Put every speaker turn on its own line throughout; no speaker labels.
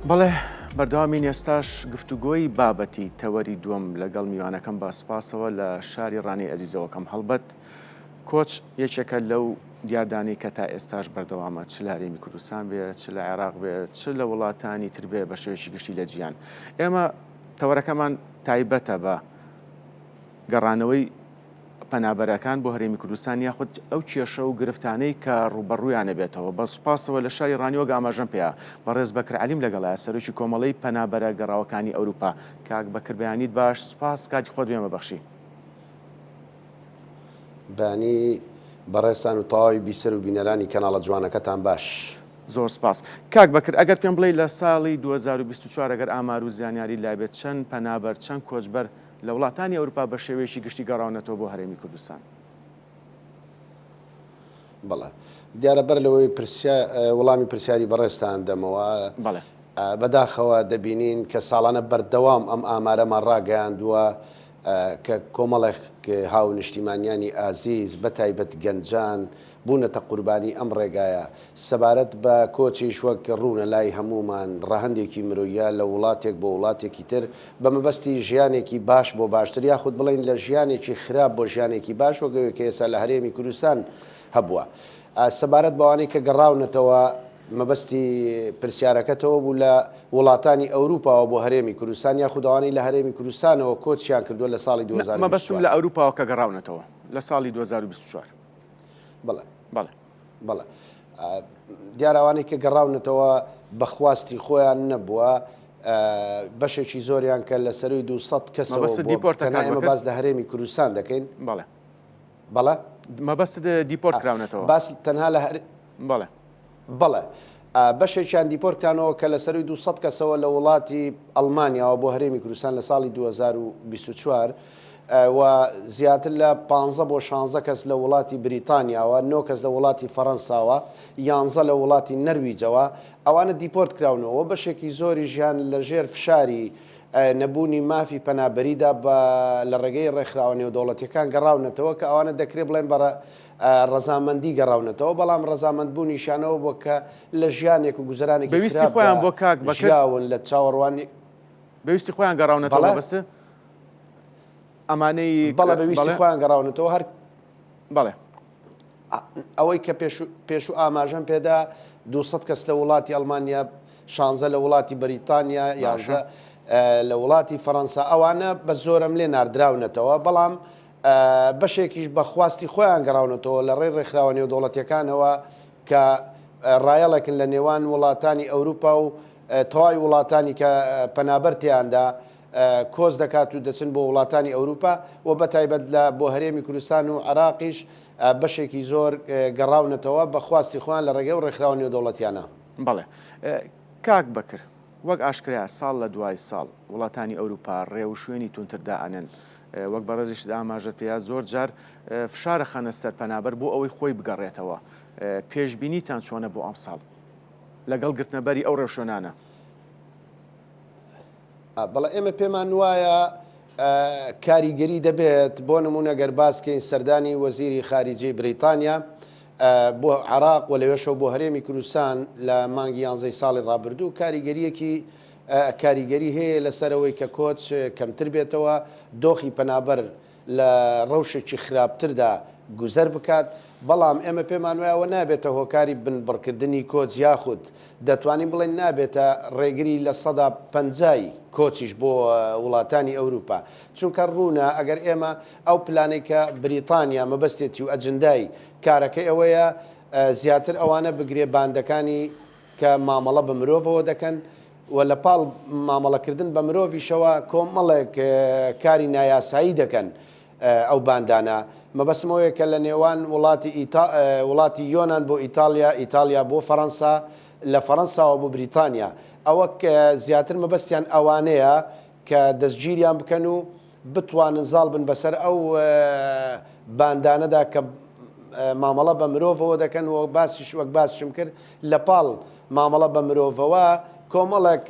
بەڵێ بەردەوامین ئێستاش گفتوگۆی بابەتی تەوەری دووەم لەگەڵ میوانەکەم بە سپاسەوە لە شاری ڕانیەی ئەزیزەوەکەم هەڵبەت کۆچ یەکێکە لەو دیاردانەی کە تا ئێستاش بەردەوامە چ لە هەرێمی کوردستان بێ چ لە عێراق بێ چ لە وڵاتانی تر بێ بە شێوەیەکی گشتی لە جیهان ئێمە تەوەرەکەمان تایبەتە بە گەڕانەوەی پەنابەرەکان بۆ هەرێمی کوردستان یاخود ئەو کێشە و گرفتانەی کە ڕووبەڕوویان ئەبێتەوە. بە سوپاسەوە لە شاری ڕانیە وەک ئاماژەم پێیا بەڕێز بەکر عەلیم لەگەڵایە سەرۆکی کۆمەڵەی پەنابەرە گەڕاوەکانی ئەوروپا. کاک بەکر بەیانیت باش سوپاس کاتی خۆت بێمە بەخشی.
بەیانی بەڕێزتان و تەواوی بیسەر و بینەرانی کەناڵە جوانەکەتان باش.
زۆر سپاس. کاک بەکر ئەگەر پێم بڵێی لە ساڵی 2024 ئەگەر ئامار و زانیاریت لابێت چەند پەنابەر چەند کۆچبەر لە وڵاتانی ئەوروپا بە شێوەیەکی گشتی گەڕاونەتەوە بۆ هەرێمی کوردستان.
بەڵێ. دیارە بەر لەوەی پرسیا وڵامی پرسیاری بەڕێزتان دەمەوە،
بەڵێ.
بەداخەوە دەبینین کە ساڵانە بەردەوام ئەم ئامارەمان ڕاگەیاندووە کە کۆمەڵێک هاونیشتیمانیانی ئازیز بەتایبەت گەنجان بوونەتە قوربانی ئەم ڕێگایە. سەبارەت بە کۆچیش وەک ڕوونە لای هەموومان ڕەهەندێکی مرۆییە لە وڵاتێک بۆ وڵاتێکی تر بە مەبەستی ژیانێکی باش بۆ باشتر یاخود بڵێین لە ژیانێکی خراپ بۆ ژیانێکی باش وەک ئەوەی کە ئێستا لە هەرێمی کوردستان هەبووە. سەبارەت بەوانەی کە گەڕاونەتەوە مەبەستی پرسیارەکەتەوە بوو لە وڵاتانی ئەوروپاوە بۆ هەرێمی کوردستان یاخود ئەوانەی لە هەرێمی کوردستانەوە کۆچیان کردووە لە ساڵی
نا مەبەستم
2024؟
لە ئەوروپاوە کە گەڕاونەتەوە لە ساڵی 2024.
بەڵێ.
بەڵێ.
بەڵێ. دیارە ئەوانەی کە گەڕاونەتەوە بە خواستی خۆیان نەبووە، بەشێکی زۆریان کە لە سەرووی 200 کەسەوە
مەبەستت
بووە،
دیپۆرتە
تەنها
کاک
ئێمە
بەکر؟
باس لە هەرێمی کوردستان دەکەین.
بەڵێ.
بەڵێ؟
مەبەستت دیپۆرت کراونەتەوە؟
باس تەنها لە هەر
بەڵێ.
بەڵێ. بەشێکیان دیپۆرت کرانەوە کە لە سەرووی 200 کەسەوە لە وڵاتی ئەڵمانیاوە بۆ هەرێمی کوردستان لە ساڵی 2024 و زیاتر لە پانزە بۆ شانزە کەس لە وڵاتی بریتانیاوە، نۆ کەس لە وڵاتی فەرەنساوە، یانزە لە وڵاتی نەرویجەوە، ئەوانە دیپۆرت کراونەوە و بەشێکی زۆریشیان لە ژێر فشاری نەبوونی مافی پەنابەریدا بە لە ڕێگەی ڕێکخراوە نێودەوڵەتییەکان گەڕاونەتەوە کە ئەوانە دەکرێ بڵێن بە ڕەزامەندی گەڕاونەتەوە، بەڵام ڕەزامەندبوونیشیانەوە بووە کە لە ژیانێک و گوزەرانێکی
بە ویستی
خراپدا
خۆیان بۆ کاک بەکر؟
ژیاون لە چاوەڕوانی
بە ویستی خۆیان گەڕاونەتەوە
بەڵێ.
مەبەستت؟ ئەمانەی
بەڵێ بە ویستی
بەڵێ.
خۆیان گەڕاونەتەوە هەر
بەڵێ.
ئەوەی کە پێشوو پێشوو ئاماژەم پێدا 200 کەس لە وڵاتی ئەڵمانیا شانزە لە وڵاتی بەریتانیا
باشە.
یانزە لە وڵاتی فەڕەنسا ئەوانە بە زۆرەملێ ناردراونەتەوە بەڵام بەشێکیش بە خواستی خۆیان گەڕاونەتەوە لە ڕێی ڕێکخراوە نێودەوڵەتیەکانەوە کە ڕایەڵێکن لە نێوان وڵاتانی ئەوروپا و تەواوی وڵاتانی کە پەنابەر تێیاندا کۆچ دەکات و دەچن بۆ وڵاتانی ئەوروپا و بەتایبەت لە بۆ هەرێمی کوردستان و عێراقیش بەشێکی زۆر گەڕاونەتەوە بە خواستی خۆیان لە ڕێگەی ئەو ڕێکخراوە نێودەوڵەتیانە.
بەڵێ کاک بەکر، وەک ئاشکرایە ساڵ لە دوای ساڵ وڵاتانی ئەوروپا ڕێوشوێنی توندتر دائەنێن، وەک بەڕێزیشت ئاماژەت پێیا زۆر جار فشار ئەخەنە سەر پەنابەر بۆ ئەوەی خۆی بگەڕێتەوە، پێشبینیتان چۆنە بۆ ئەمساڵ لەگەڵ گرتنەبەری ئەو ڕێوشوێنانە؟
بەڵێ ئێمە پێمان وایە کاریگەری دەبێت، بۆ نموونە گەر باس کەین سەردانی وەزیری خاریجەی بریتانیا بۆ عێراق و لەوێشەوە بۆ هەرێمی کوردستان لە مانگی یانزەی ساڵی ڕابردوو کاریگەریەکی کاریگەری هەیە لەسەرەوەی کە کۆچ کەمتر بێتەوە، دۆخی پەنابەر لە ڕەوشێکی خراپتردا گوزەر بکات، بەڵام ئێمە پێمان وایە ئەوە نابێتە هۆکاری بنبڕکردنی کۆچ یاخود دەتوانین بڵێین نابێتە ڕێگری 50% ی کۆچیش بۆ وڵاتانی ئەوروپا چونکە ڕوونە ئەگەر ئێمە ئەو پلانەی کە بریتانیا مەبەستێتی و ئەجندای کارەکەی ئەوەیە زیاتر ئەوانە بگرێ باندەکانی کە مامەڵە بە مرۆڤەوە دەکەن و لە پاڵ مامەڵەکردن بە مرۆڤیشەوە کۆمەڵێک کاری نایاسایی دەکەن ئەو باندانە. مەبەستم ئەوەیە کە لە نێوان وڵاتی ئیتا وڵاتی یۆنان بۆ ئیتاڵیا، ئیتاڵیا بۆ فەڕەنسا، لە فەڕەنساوە بۆ بریتانیا. ئەوە زیاتر مەبەستیان ئەوانەیە کە دەستگیریان بکەن و بتوانن زاڵ بن بەسەر ئەو باندانەدا کە مامەڵە بە مرۆڤەوە دەکەن و باسیش وەک باسیشم کرد لە پاڵ مامەڵە بە مرۆڤەوە کۆمەڵێک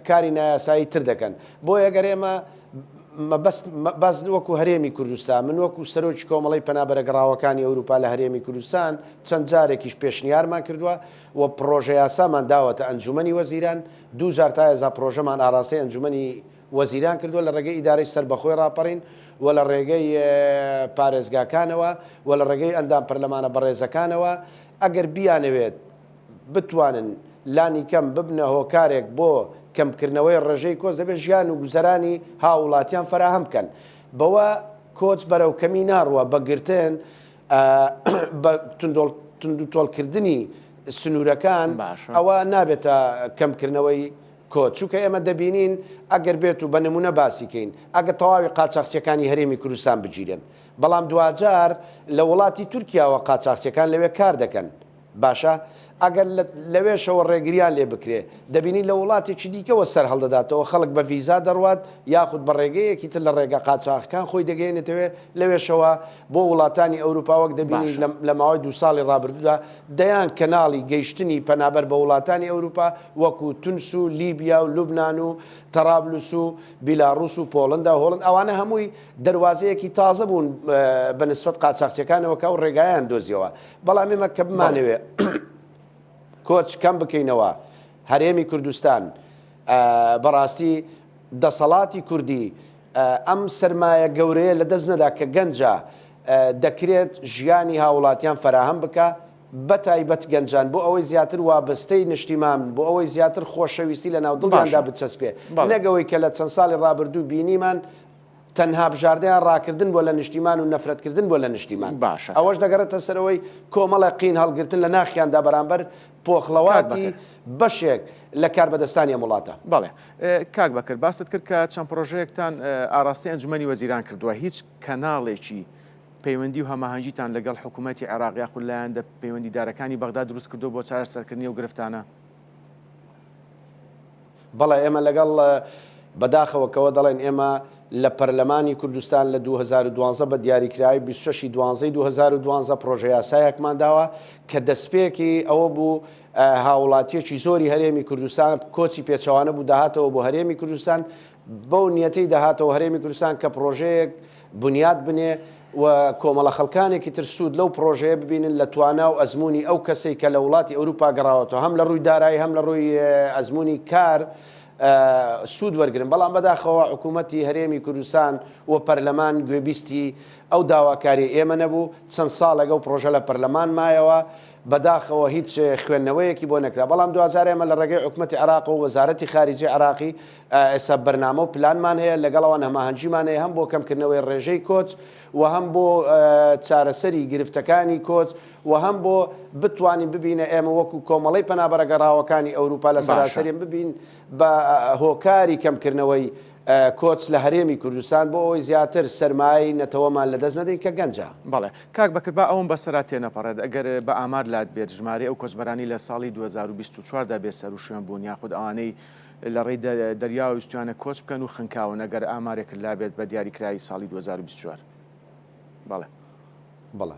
کاری نایاسایی تر دەکەن. بۆیە گەر ئێمە. مەبەست باس وەکو هەرێمی کوردستان، من وەکو سەرۆکی کۆمەڵەی پەنابەرە گەڕاوەکانی ئەوروپا لە هەرێمی کوردستان چەند جارێکیش پێشنیارمان کردووە و پڕۆژەیاسامان داوەتە ئەنجوومەنی وەزیران، دووجار تا ئێستا پڕۆژەمان ئاراستەی ئەنجوومەنی وەزیران کردووە لە ڕێگەی ئیدارەی سەربەخۆی ڕاپەڕین و لە ڕێگەی پارێزگاکانەوە و لە ڕێگەی ئەندام پەرلەمانە بەڕێزەکانەوە ئەگەر بیانەوێت بتوانن لانیکەم ببنە هۆکارێک بۆ کەمکردنەوەی ڕێژەی کۆچ دەبێت ژیان و گوزەرانی هاووڵاتیان فەراهەم بکەن بەوە کۆچ بەرەو کەمی ناڕوە بە گرتن بە توندوتۆڵکردنی سنوورەکان ئەوە نابێتە کەمکردنەوەی کۆچ چونکە ئێمە دەبینین ئەگەر بێت و بە نمونە باسی کەین ئەگە تەواوی قاچاخچیەکانی هەرێمی کوردستان بگیرێن بەڵام دواجار لە وڵاتی تورکیاوە قاچاخچیەکان لەوێ کار دەکەن باشە ئەگەر لەوێشەوە ڕێگریان لێ بکرێ دەبینی لە وڵاتێکی دیکەوە سەر هەڵدەداتەوە خەڵک بە ڤیزا دەڕوات یاخود بە ڕێگەیەکی تر لە ڕێگە قاچاخەکان خۆی دەگەیەنێتەوێ لەوێشەوە بۆ وڵاتانی ئەوروپا وەک دەبینی لە ماوەی دوو ساڵی ڕابردوودا دەیان کەناڵی گەیشتنی پەنابەر بە وڵاتانی ئەوروپا وەکو تونس و لیبیا و لوبنان و تەرابلوس و بیلاڕوس و پۆڵندا و هۆڵند ئەوانە هەمووی دەروازەیەکی تازە بوون بە نسبەت قاچاخچیەکانەوە کە ئەو ڕێگایان دۆزیەوە بەڵام ئێمە کە بمانەوێ کۆچ کەم بکەینەوە هەرێمی کوردستان بەڕاستی دەسەڵاتی کوردی ئەم سەرمایە گەورەیە لە دەست نەدا کە گەنجە دەکرێت ژیانی هاوڵاتیان فەراهەم بکا بەتایبەت گەنجان بۆ ئەوەی زیاتر وابەستەی نشتیمان بن، بۆ ئەوەی زیاتر خۆشەویستی لە ناو دڵیاندا بچەسپێ، نەک ئەوەی کە لە چەند ساڵی ڕابردوو بینیمان تەنها بژاردەیان ڕاکردن بووە لە نشتیمان و نەفرەتکردن بووە لە نشتیمان. ئەوەش دەگەڕێتە سەر ئەوەی کۆمەڵێک قین هەڵگرتن لە ناخیاندا بەرامبەر پۆخڵەواتی بەشێک لە کاربەدەستانی ئەم وڵاتە.
بەڵێ کاک بەکر، باست کرد کە چەند پڕۆژەیەکتان ئاڕاستەی ئەنجومەنی وەزیران کردووە، هیچ کەناڵێکی پەیوەندی و هەماهەنگیتان لەگەڵ حکوومەتی عێراق یاخود لایەندە پەیوەندیدارەکانی بەغدا دروست کردووە بۆ چارەسەرکردنی ئەو گرفتانە؟
بەڵێ ئێمە لەگەڵ بەداخەوە کەوە دەڵێن ئێمە لە پەرلەمانی کوردستان لە 2012 بە دیاریکراوی 26 دوانزەی 2012 پرۆژە یاسایەکمان داوە کە دەستپێکی ئەوە بوو هاوڵاتیەکی زۆری هەرێمی کوردستان کۆچی پێچەوانە بوو داهاتەوە بۆ هەرێمی کوردستان بەو نیەتەی دەهاتەوە هەرێمی کوردستان کە پڕۆژەیەک بنیات بنێ و کۆمەڵە خەڵکانێکی تر سوود لەو پڕۆژەیە ببینن لە توانا و ئەزموونی ئەو کەسەی کە لە وڵاتی ئەوروپا گەڕاوەتەوە هەم لە ڕووی دارایی هەم لە ڕووی ئەزموونی کار سوود وەرگرن بەڵام بەداخەوە حکوومەتی هەرێمی کوردستان و پەرلەمان گوێبیستی ئەو داواکاریە ئێمە نەبوو چەند ساڵێک ئەو پڕۆژە لە پەرلەمان مایەوە بەداخەوە هیچ خوێندنەوەیەکی بۆ نەکرا بەڵام دواجار ئێمە لە ڕێگەی حکومەتی عێراق و وەزارەتی خارجی عێراقی ئێستا بەرنامە و پلانمان هەیە، لەگەڵ ئەوان هەماهەنگیمان هەیە هەم بۆ کەمکردنەوەی ڕێژەی کۆچ و هەم بۆ چارەسەری گرفتەکانی کۆچ و هەم بۆ بتوانین ببینە ئێمە وەکو کۆمەڵەی پەنابەرە گەڕاوەکانی ئەوروپا لە سەراسەری ببین بە هۆکاری کەمکردنەوەی کۆچ لە هەرێمی کوردستان بۆ ئەوەی زیاتر سەرمایەی نەتەوەمان لەدەست نەدەین کە گەنجە.
بەڵێ کاک بەکر با ئەوەم بەسەرا تێنەپەڕێت ئەگەر بە ئامار لات بێت ژمارەی ئەو کۆچبەرانەی لە ساڵی 2024 دا بێ سەروشوێن بوون یاخود ئەوانەی لە ڕێی دەریاوە ویستویانە کۆچ بکەن و خنکاون ئەگەر ئامارێکت لابێت بە دیاریکراوی ساڵی 2024 بەڵێ.
بەڵێ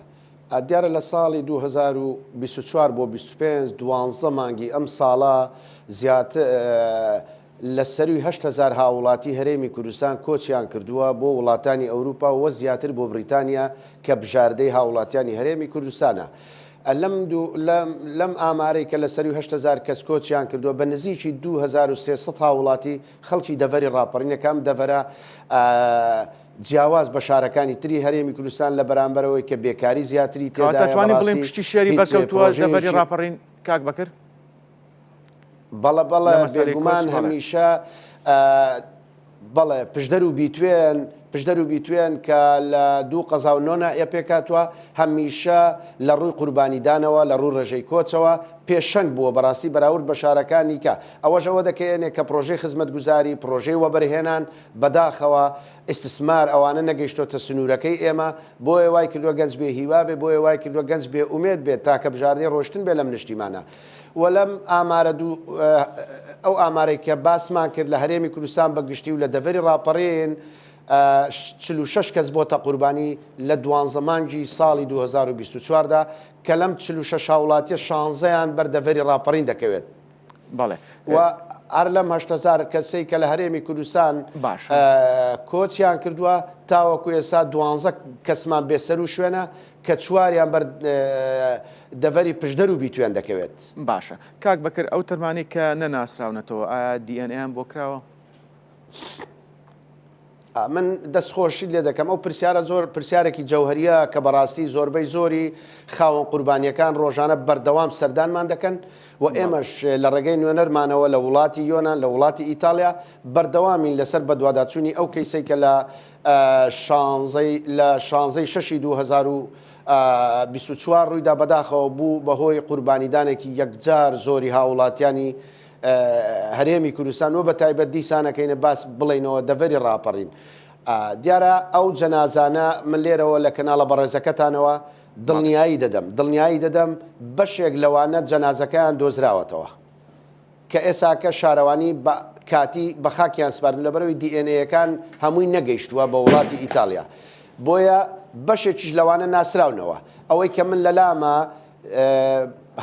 دیارە لە ساڵی 2024 بۆ 25 دوانزە مانگی ئەم ساڵە زیاتر لە سەروی 8000 هاوڵاتی هەرێمی کوردستان کۆچیان کردووە بۆ وڵاتانی ئەوروپا و زیاتر بۆ بریتانیا کە بژاردەی هاوڵاتیانی هەرێمی کوردستانە. لەم دوو لەم ئامارەی کە لە سەروی 8000 کەس کۆچیان کردووە بە نزیکی 2300 هاوڵاتی خەڵکی دەڤەری ڕاپەڕینە کە ئەم دەڤەرە جیاواز بە شارەکانی تری هەرێمی کوردستان لە بەرامبەرەوەی کە بێکاری زیاتری
تێدایە توانین بڵێین پشتی شێری بەرکەوتووە دەڤەری ڕاپەڕین کاک بەکر؟
بەڵێ بەڵێ بێگومان هەمیشە بەڵێ پشدەر و بیتوێن، پشدەر و بیتوێن کە لە دوو قەزا و نۆ ناحیە پێکهاتووە، هەمیشە لە ڕووی قوربانیدانەوە، لە ڕووی ڕێژەی کۆچەوە پێشەنگ بووە بەڕاستی بەراورد بە شارەکانی کە. ئەوەش ئەوە دەکەیەنێ کە پڕۆژەی خزمەتگوزاری، پڕۆژەی وەبەرهێنان، بەداخەوە ئیستسمار ئەوانە نەگەیشتۆتە سنوورەکەی ئێمە، بۆیە وای کردووە گەنج بێ هیوا بێ، بۆیە وای کردووە گەنج بێ ئومێد بێت، تاکە بژاردەی ڕۆیشتن بێ لەم نشتیمانە. و لەم ئامارە دوو ئەو ئامارەی کە باسمان کرد لە هەرێمی کوردستان بە گشتی و لە دەڤەری ڕاپەڕین 46 کەس بۆتە قوربانی لە دوانزە مانگی ساڵی 2024 دا کە لەم 46 هاوڵاتیە شانزەیان بەر دەڤەری ڕاپەڕین دەکەوێت.
بەڵێ.
و. هەر لەم 8000 کەسەی کە لە هەرێمی کوردستان
باشە.
کۆچیان کردووە تاوەکو ئێستا دوانزە کەسمان بێسەر و شوێنە کە چواریان بەر دەڤەری پشدەر و بیتوێن دەکەوێت.
باشە کاک بەکر ئەو تەرمانەی کە نەناسراونەتەوە ئایا DNA یان بۆ کراوە؟
من دەست خۆشیت لێ دەکەم ئەو پرسیارە زۆر پرسیارێکی جەوهەریە کە بەڕاستی زۆربەی زۆری خاوەن قوربانیەکان ڕۆژانە بەردەوام سەردانمان دەکەن و ئێمەش لە ڕێگەی نوێنەرمانەوە لە وڵاتی یۆناان لە وڵاتی ئیتاڵیا بەردەوامین لەسەر بەدواداچوونی ئەو کەیسەی کە لە شانزەی لە شانزەی شەشی 2024 ڕوویدا بەداخەوە بوو بەهۆی قوربانیدانێکی یەکجار زۆری هاوڵاتیانی هەرێمی کوردستان و بە تایبەت دیسانەکەینە باس بڵێینەوە دەڤەری ڕاپەڕین دیارە ئەو جەنازانە من لێرەوە لە کەناڵە بەڕێزەکەتانەوە دڵنیایی دەدەم دڵنیایی دەدەم بەشێک لەوانە جەنازەکەیان دۆزراوەتەوە کە ئێساکە شارەوانی بە کاتی بە خاکیان سپاردن لەبەرەوەی DNA یەکان هەمووی نەگەیشتووە بە وڵاتی ئیتاڵیا بۆیە بەشێکیش لەوانە ناسراونەوە ئەوەی کە من لەلامە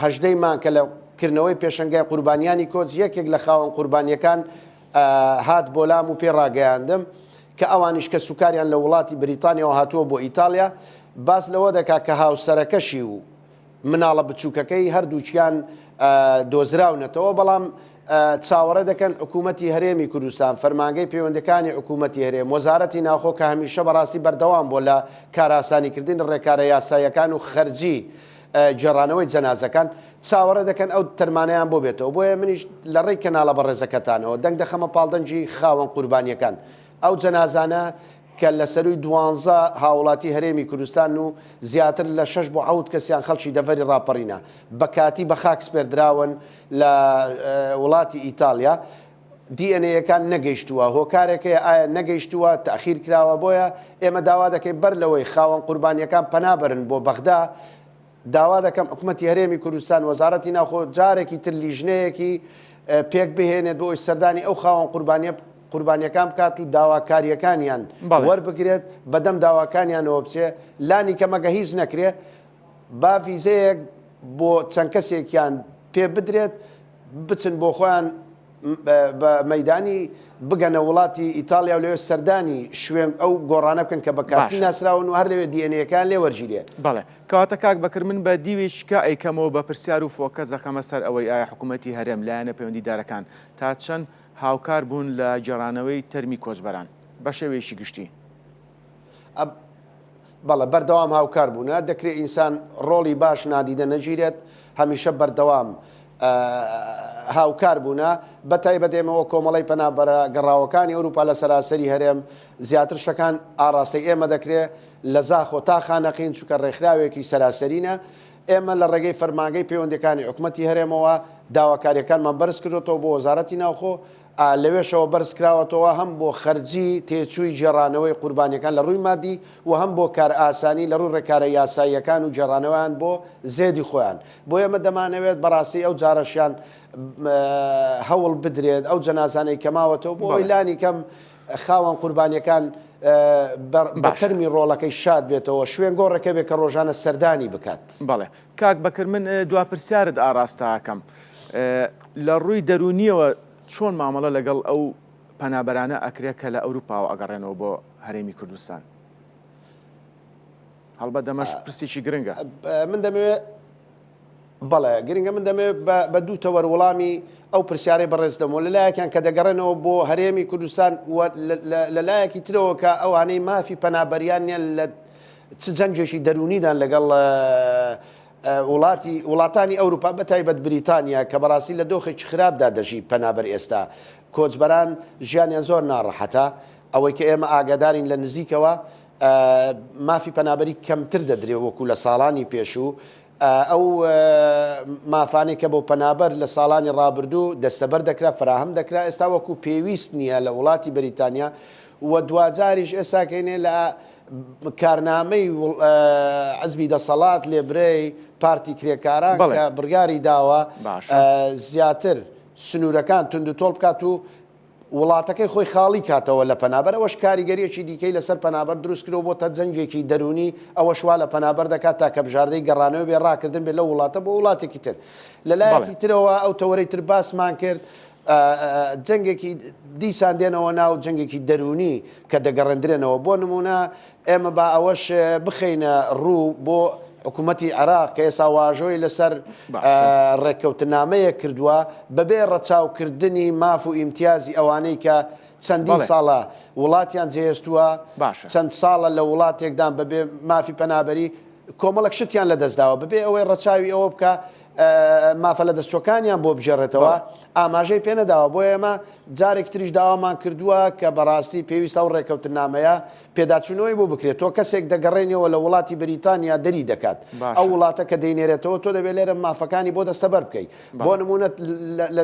هەژدەی مانگ کە لە کرنەوەی پێشەنگای قوربانیانی کۆچ یەکێک لە خاوەن قوربانیەکان هات بۆ لام و پێ ڕاگەیاندم کە ئەوانیش کە سوکاریان لە وڵاتی بریتانیاوە هاتووە بۆ ئیتاڵیا باس لەوە دەکا کە هاوسەرەکەشی و مناڵە بچووکەکەی هەردووکیان دۆزراونەتەوە بەڵام چاوەڕێ دەکەن حکوومەتی هەرێمی کوردستان، فەرمانگەی پەیوەندییەکانی حکوومەتی هەرێم، وەزارەتی ناوخۆ کە هەمیشە بەڕاستی بەردەوام بووە لە کارئاسانیکردنی ڕێکارە یاساییەکان و خەرجی گێڕانەوەی جەنازەکان، چاوەڕێ دەکەن ئەو تەرمانەیان بۆ بێتەوە. بۆیە منیش لە ڕێی کەناڵە بەڕێزەکەتانەوە دەنگ دەخەمە پاڵ دەنگی خاوەن قوربانییەکان. ئەو جەنازانە کە لە سەرووی دوانزە هاوڵاتی هەرێمی کوردستانن و زیاتر لە شەش بۆ حەوت کەسیان خەڵکی دەڤەری ڕاپەڕینە، بە کاتی بە خاک سپێردراون لە وڵاتی ئیتاڵیا، DNA یەکان نەگەیشتووە، هۆکارێک هەیە ئایا نەگەیشتووە، تەئخیر کراوە، بۆیە ئێمە داوا دەکەین بەر لەوەی خاوەن قوربانییەکان پەنا بەرن بۆ بەغدا، داوا دەکەم حکومەتی هەرێمی کوردستان، وەزارەتی ناوخۆ جارێکی تر لیژنەیەکی پێک بهێنێت بۆ ئەوەی سەردانی ئەو خاوەن قوربانیە قوربانیەکان بکات و داواکارییەکانیان وەربگرێت، بەدەم داواکانیانەوە بچێ، لانی کەم ئەگە هیچ نەکرێ با ڤیزەیەک بۆ چەند کەسێکیان پێ بدرێت بچن بۆ خۆیان بە مەیدانی بگەنە وڵاتی ئیتاڵیا و لەوێ سەردانی شوێن ئەو گۆڕانە بکەن کە بە کاتی ناسراون و هەر لەوێ DNA یەکان لێ وەرگیرێ.
بەڵێ. کەواتە کاک بەکر من بە دیوێکی کە ئەیکەمەوە بە پرسیار و focus ئەخەمە سەر ئەوەی ئایا حکوومەتی هەرێم، لایەنە پەیوەندیدارەکان تا چەند هاوکار بوون لە گێڕانەوەی تەرمی کۆچبەران بە شێوەیەکی گشتی؟
بەڵێ بەردەوام هاوکار بوونە، دەکرێ ئینسان ڕۆڵی باش نادیدە نەگیرێت، هەمیشە بەردەوام هاوکار بوونە، بەتایبەت ئێمە وەک کۆمەڵەی پەنابەرە گەڕاوەکانی ئەوروپا لە سەراسەری هەرێم زیاتر شتەکان ئاڕاستەی ئێمە دەکرێ لە زاخۆ تا خانەقین چونکە ڕێکخراوێکی سەراسەرینە، ئێمە لە ڕێگەی فەرمانگەی پەیوەندیەکانی حکومەتی هەرێمەوە داواکاریەکانمان بەرزکردۆتەوە بۆ وەزارەتی ناوخۆ، لەوێشەوە بەرزکراوەتەوە هەم بۆ خەرجی تێچووی گێڕانەوەی قوربانیەکان لە ڕووی مادی و هەم بۆ کارئاسانی لە ڕووی ڕێکارە یاساییەکان و گێڕانەوەیان بۆ زێدی خۆیان. بۆ ئێمە دەمانەوێت بەڕاستی ئەو جارەشیان هەوڵ بدرێت ئەو جەنازانەی کە ماوەتەوە بۆ ئەوەی لانی کەم خاوەن قوربانیەکان بە تەرمی ڕۆڵەکەی شاد بێتەوە، شوێن گۆڕێک هەبێت کە ڕۆژانە سەردانی بکات.
بەڵێ کاک بەکر من دوا پرسیارت ئاڕاستە ئەکەم لە ڕووی دەروونیەوە چۆن مامەڵە لەگەڵ ئەو پەنابەرانە ئەکرێ کە لە ئەوروپاوە ئەگەڕێنەوە بۆ هەرێمی کوردستان؟ هەڵبەت ئەمەش پرسێکی گرنگە.
من دەمەوێت بەڵێ گرنگە من دەمەوێت بە دوو تەوەر وڵامی ئەو پرسیارەی بەڕێز دەمەوە لە لایەکیان کە دەگەڕێنەوە بۆ هەرێمی کوردستان و لە لایەکی ترەوە کە ئەوانەی مافی پەنابەریان نیە لە چ جەنگێکی دەروونیدان لەگەڵ وڵاتی وڵاتانی ئەوروپا بە تایبەت بریتانیا کە بەڕاستی لە دۆخێکی خراپدا دەژی پەنابەر ئێستا کۆچبەران ژیانیان زۆر ناڕەحەتە ئەوەی کە ئێمە ئاگادارین لە نزیکەوە مافی پەنابەری کەمتر دەدرێ وەکو لە ساڵانی پێشوو ئەو مافانەی کە بۆ پەنابەر لە ساڵانی ڕابردوو دەستەبەر دەکرا فراهەم دەکرا ئێستا وەکو پێویست نییە لە وڵاتی بەریتانیا و دواجاریش ئێساکەینێ لە کارنامەی حزبی دەسەڵات لێبرەی پارتی کرێکاران کە بڕیاری داوە زیاتر سنوورەکان توندوتۆڵ بکات و وڵاتەکەی خۆی خاڵی کاتەوە لە پەنابەر، ئەوەش کاریگەرییەکی دیکەی لەسەر پەنابەر دروست کردووە، بۆتە جەنگێکی دەروونی، ئەوەش وا لە پەنابەر دەکات تاکە بژاردەی گەڕانەوە بێ، ڕاکردن بێت لەو وڵاتە بۆ وڵاتێکی تر. لە لایەکی ترەوە ئەو تەوەرەی تر باسمان کرد. جەنگێکی دیسان دێنەوە ناو جەنگێکی دەروونی کە دەگەڕێندرێنەوە بۆ نموونە ئێمە با ئەوەش بخەینە ڕوو بۆ حکوومەتی عێراق کە ئێستا واژۆی لەسەر ڕێککەوتنامەیەک کردووە بەبێ ڕەچاوکردنی ماف و ئیمتیازی ئەوانەی کە چەندین ساڵە وڵاتیان جێهێشتووە، چەند ساڵە لە وڵاتێکدان بەبێ مافی پەنابەری کۆمەڵێک شتیان لەدەستداوە بەبێ ئەوەی ڕەچاوی ئەوە بکە مافە لەدەستچووەکانیان بۆ بگێڕێتەوە ئاماژەی پێ نەداوە بۆیە ئێمە جارێکی تریش داوامان کردووە کە بەڕاستی پێویستە ئەو ڕێککەوتننامەیە پێداچوونەوەی بۆ بکرێت تۆ کەسێک دەگەڕێنیەوە لە وڵاتی بریتانیا دەری دەکات ئەو وڵاتە کە دەینێرێتەوە تۆ دەبێت لێرە مافەکانی بۆ دەستەبەر بکەیت بۆ نمونە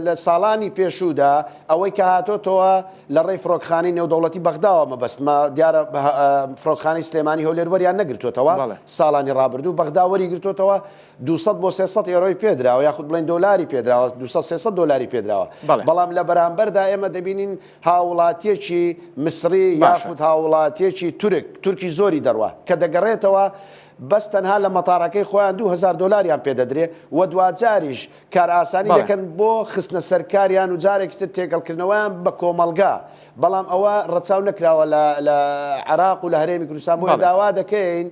لە ساڵانی پێشوودا ئەوەی کە هاتۆتەوە لە ڕێی فڕۆکخانەی نێودەوڵەتی بەغداوە مەبەستمە دیارە فڕۆکخانەی سلێمانی هەولێر وەریان نەگرتوێتەوە ساڵانی ڕابردوو بەغدا وەری گرتوێتەوە 200 بۆ 300 ئێرۆی پێدراوە یاخود بڵێن دۆلاری پێدراوە 200 300 دۆلاری پێدراوە بەڵام لە بەرامبەردا ئێمە دەبینین هاوڵاتیەکی میسری یاخود هاوڵاتیەکی تورک تورکی زۆری دەڕوا کە دەگەڕێتەوە بەس تەنها لە مەتارەکەی خۆیان 2000 دۆلاریان پێدەدرێ و دواجاریش کارئاسانی دەکەن بۆ خستنە سەر کاریان و جارێکی تر تێکەڵکردنەوەیان بە کۆمەڵگا بەڵام ئەوە ڕەچاو نەکراوە لە عێراق و لە هەرێمی کوردستان بۆیە داوا دەکەین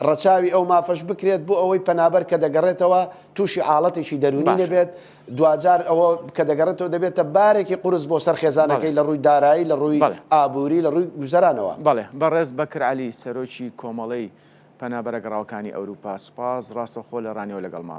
ڕەچاوی ئەو مافەش بکرێت بۆ ئەوەی پەنابەر کە دەگەڕێتەوە تووشی حاڵەتێکی دەروونی نەبێت دواجار ئەوە کە دەگەڕێتەوە دەبێتە بارێکی قورس بۆ سەر خێزانەکەی لە ڕووی دارایی لە ڕووی ئابووری لە ڕووی گوزەرانەوە.
بەڵێ بەڕێز بەکر عەلی سەرۆکی کۆمەڵەی پەنابەرە گەڕاوەکانی ئەوروپا سوپاس ڕاستەوخۆ لە ڕانیەوە لەگەڵمان بووی.